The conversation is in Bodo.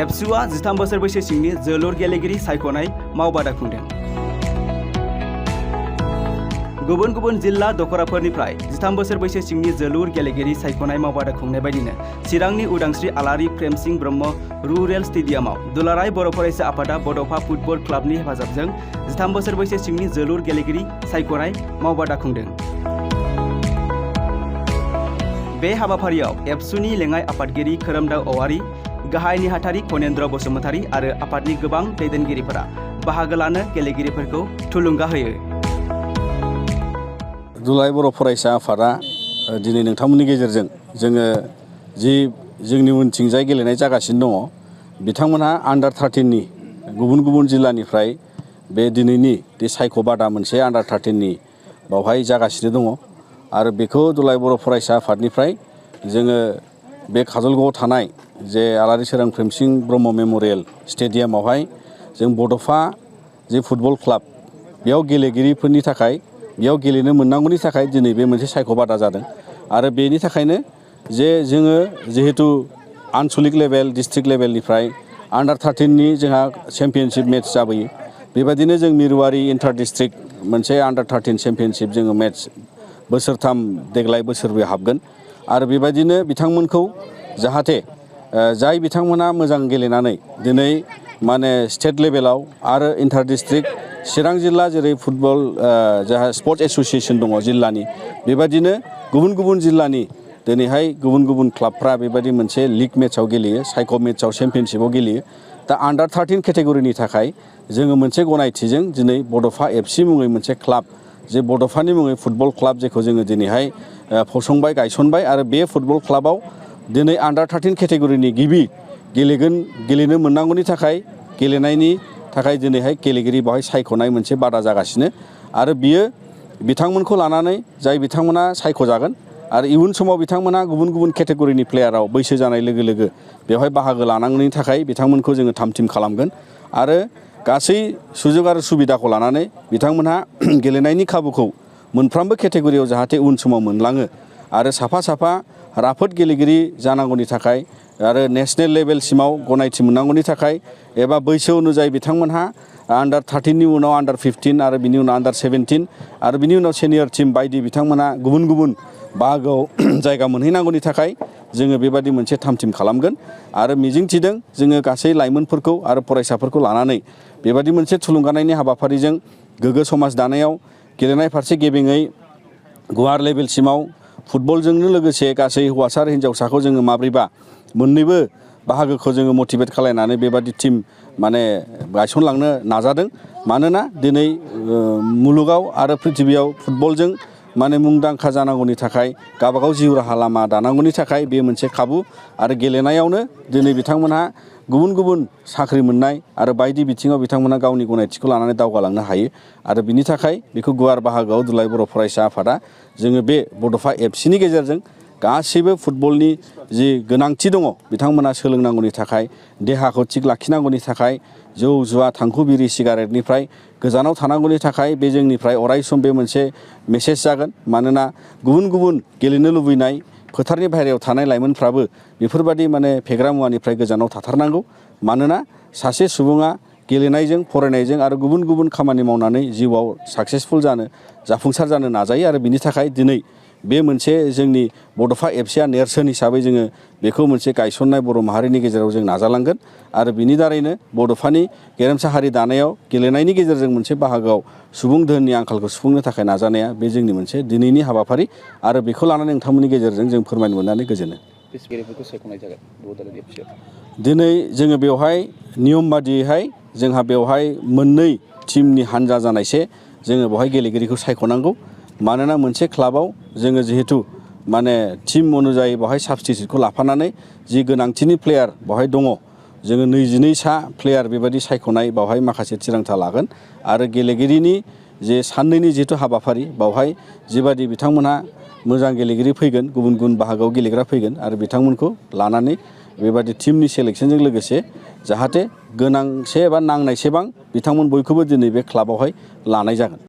एबसुआ 13 बोसोर बैसो सिंनि जोलुर गेलेगिरि सायख'नाय मावबादा खुंदों। गुबुन गुबुन जिल्ला दखराफोरनिफ्राय 13 बोसोर बैसो सिंनि जोलुर गेलेगिरि सायख'नाय मावबादा खुंनाय बायदिनो चिरांनि उदांस्रि आलारि प्रेमसिं ब्रह्म रुरेल स्टेडियामाव दुलाराय बर' फरायसा आफादा बड'फा फुटबल क्लाबनि हेफाजाबजों 13 बोसोर बैसो सिंनि जोलुर गेलेगिरि सायख'नाय मावबादा खुंदों। बे हाबाफारियाव एबसुनि लेङाइ आफादगिरि खोरोमदाव औवारी, गाहाय नेहाथारि खनेन्द्र बसुमतारी आरो आफादनि गोबां दैदेनगिरिफोरा बाहागो लानो गेलेगिरिफोरखौ थुलुंगा होयो। दुलाराय बर' फरायसा आफादा दिनै नोंथांमोननि गेजेरजों जोङो जि जोंनि उनथिंजाय गेलेनाय जागासिनो दङ, बिथांमोनहा आन्डार 13नि गुबुन गुबुन जिल्लानिफ्राय बे दिनैनि सायख'बादा मोनसे आन्डार 13नि बावहाय जागासिनो दङ आरो बेखौ दुलाराय बर' फरायसा आफादनिफ्राय जोङो बे काजलगावआव थानाय जे आलारि सोरां प्रेमसिं ब्रह्म मेम'रियेल स्टेडियामावहाय जों बड'फा जे फुटबल क्लाब बेयाव गेलेगिरिफोरनि थाखाय बेयाव गेलेनो मोननांगौनि थाखाय दिनै बे मोनसे सायख'बादा जादों आरो बेनि थाखायनो जे जोङो जिहेतु आनसलिक लेभेल डिस्ट्रिक्ट लेभेलनिफ्राय आन्डार 13नि जोंहा चेम्पियनशिप मेट्च जाबोयो। बेबायदिनो जों मिरुवारि इन्टार डिस्ट्रिक्ट मोनसे आन्डार 13 चेम्पियनशिप जोङो मेट्च बोसोरथाम देग्लाय बोसोरब्रै हाबगोन आरो बेबायदिनो बिथांमोनखौ जाहाथे जाय बिथांमोना मोजां गेलेनानै दिनै माने स्टेट लेभेलाव आरो इन्टार डिस्ट्रिक्ट चिरां जिल्ला जेरै फुटबल जाहा स्पर्ट्स एस'सिएशन दङ जिल्लानि, बेबायदिनो गुबुन गुबुन जिल्लानि दिनैहाय गुबुन गुबुन क्लाबफ्रा बेबायदि मोनसे लिग मेट्चआव गेलेयो, सायख' मेट्चआव चेम्पियनशिपआव गेलेयो। दा आन्डार 13 केटेगरिनि थाखाय जोङो मोनसे गनायथिजों दिनै बड'फा एफसि मुङै मोनसे क्लाब, जे बड'फानि मुङै फुटबल क्लाब जेखौ जोङो दिनैहाय फसंबाय गायसनबाय आरो बे फुटबल क्लाबाव दिनै आन्डार 13 केटेगरिनि गिबि गेलेनो मोननांगौनि थाखाय गेलेनायनि थाखाय दिनैहाय गेलेगिरि बेवहाय सायख'नाय मोनसे बादा जागासिनो आरो बियो बिथांमोनखौ लानानै जाय बिथांमोना सायख'जागोन आरो इयुन समाव बिथांमोना गुबुन गुबुन केटेगरिनि प्लेयाराव बैसो जानाय लोगो लोगो बेवहाय बाहागो लानांगौनि थाखाय बिथांमोनखौ जोङो थाम-थिम खालामगोन आरो गासै सुजुग आरो सुबिदाखौ लानानै बिथांमोनहा गेलेनायनि खाबुखौ मोनफ्रोमबो केटेगरियाव जाहाथे उन समाव मोनलाङो आरो साफा साफा राफोद गेलेगिरि जानांगौनि थाखाय आरो नेशनेल लेभेलसिमाव गनायथि मोननांगौनि थाखाय एबा बैसो अनुजायै बिथांमोनहा आन्डार 13नि उनाव आन्डार 15 आरो बिनि उनाव आन्डार 17 आरो बिनि उनाव सेनियर टिम बायदि बिथांमोनहा गुबुन गुबुन बाहागोआव जायगा मोनहैनांगौनि थाखाय जोङो बेबादि मोनसे थाम-थिम खालामगोन आरो मिजिंथिदों जोङो गासै लाइमोनफोरखौ आरो फरायसाफोरखौ लानानै बेबादि मोनसे थुलुंगानायनि हाबाफारिजों गोग्गो समाज दानायाव गेलेनाय फारसे गेबेङै गुवार लेभेलसिमाव फुटबलजोंनो लोगोसे गासै हौवासा आरो हिन्जावसाखौ जोङो माब्रैबा मोननैबो बाहागोखौ जोङो मटिभेट खालायनानै बेबादि टिम माने गायसनलांनो नाजादों। मानोना दिनै मुलुगाव आरो पृथिबियाव फुटबलजों माने मुंदांखा जानांगौनि थाखाय गावबागाव जिउ राहा लामा दानांगौनि थाखाय बे मोनसे खाबु आरो गेलेनायावनो दिनै बिथांमोनहा गुबुन गुबुन साख्रि मोननाय आरो बायदि बिथिङाव बिथांमोना गावनि गनायथिखौ लानानै दावगालांनो हायो आरो बिनि थाखाय बेखौ गुवार बाहागोआव दुलाराय बर' फरायसा आफादा जोङो बे बड'फा एफसिनि गेजेरजों गासैबो फुटबलनि जि गोनांथि दङ बिथांमोना सोलोंनांगौनि थाखाय, देहाखौ थिग लाखिनांगौनि थाखाय, जौ जुवा थांखु बिरि सिगारेटनिफ्राय गोजानाव थानांगौनि थाखाय बे जोंनिफ्राय अरायसम बे मोनसे मेसेज जागोन। मानोना गुबुन गुबुन गेलेनो लुबैनाय फोथारनि बाहेरायाव थानाय लाइमोनफ्राबो बेफोरबादि माने फेग्रा मुवानिफ्राय गोजानाव थाथारनांगौ। मानोना सासे सुबुङा गेलेनायजों फरायनायजों आरो गुबुन गुबुन खामानि मावनानै जिउआव साक्सेसफुल जाफुंसार जानो नाजायो आरो बिनि थाखाय दिनै बे मोनसे जोंनि बड'फा एफसिआ नेरसोन हिसाबै जोङो बेखौ मोनसे गायसननाय बर' माहारिनि गेजेराव जों नाजालांगोन आरो बिनि दारैनो बड'फानि गेरेमसा हारि दानायाव गेलेनायनि गेजेरजों मोनसे बाहागोआव सुबुं धोननि आंखालखौ सुफुंनो थाखाय नाजानाया बे जोंनि मोनसे दिनैनि हाबाफारि आरो बेखौ लानानै नोंथांमोननि गेजेरजों जों फोरमायनो मोननानै गोजोनो। दिनै जोङो बेवहाय नियम बादियैहाय जोंहा बेवहाय मोननै टिमनि हान्जा जानायसे जोङो बेवहाय गेलेगिरिखौ सायख'नांगौ। मानोना मोनसे क्लाबाव जोङो जिहेतु माने टिम अनुजायै बेवहाय साबस्टिटिउटखौ लाफानानै जि गोनांथिनि प्लेयार बेवहाय दङ, जोङो 22 सा प्लेयार बेबायदि सायख'नाय बेवहाय माखासे थिरांथा लागोन आरो गेलेगिरिनि जे साननैनि जिहेतु हाबाफारि बेवहाय जिबादि बिथांमोनहा मोजां गेलेगिरि फैगोन, गुबुन गुबुन बाहागोआव गेलेग्रा फैगोन आरो बिथांमोनखौ लानानै बेबादि टिमनि सेलेक्सनजों लोगोसे जाहाथे गोनांसे एबा नांनायसेबां बिथांमोन बयखौबो दिनै बे क्लाबावहाय लानाय जागोन।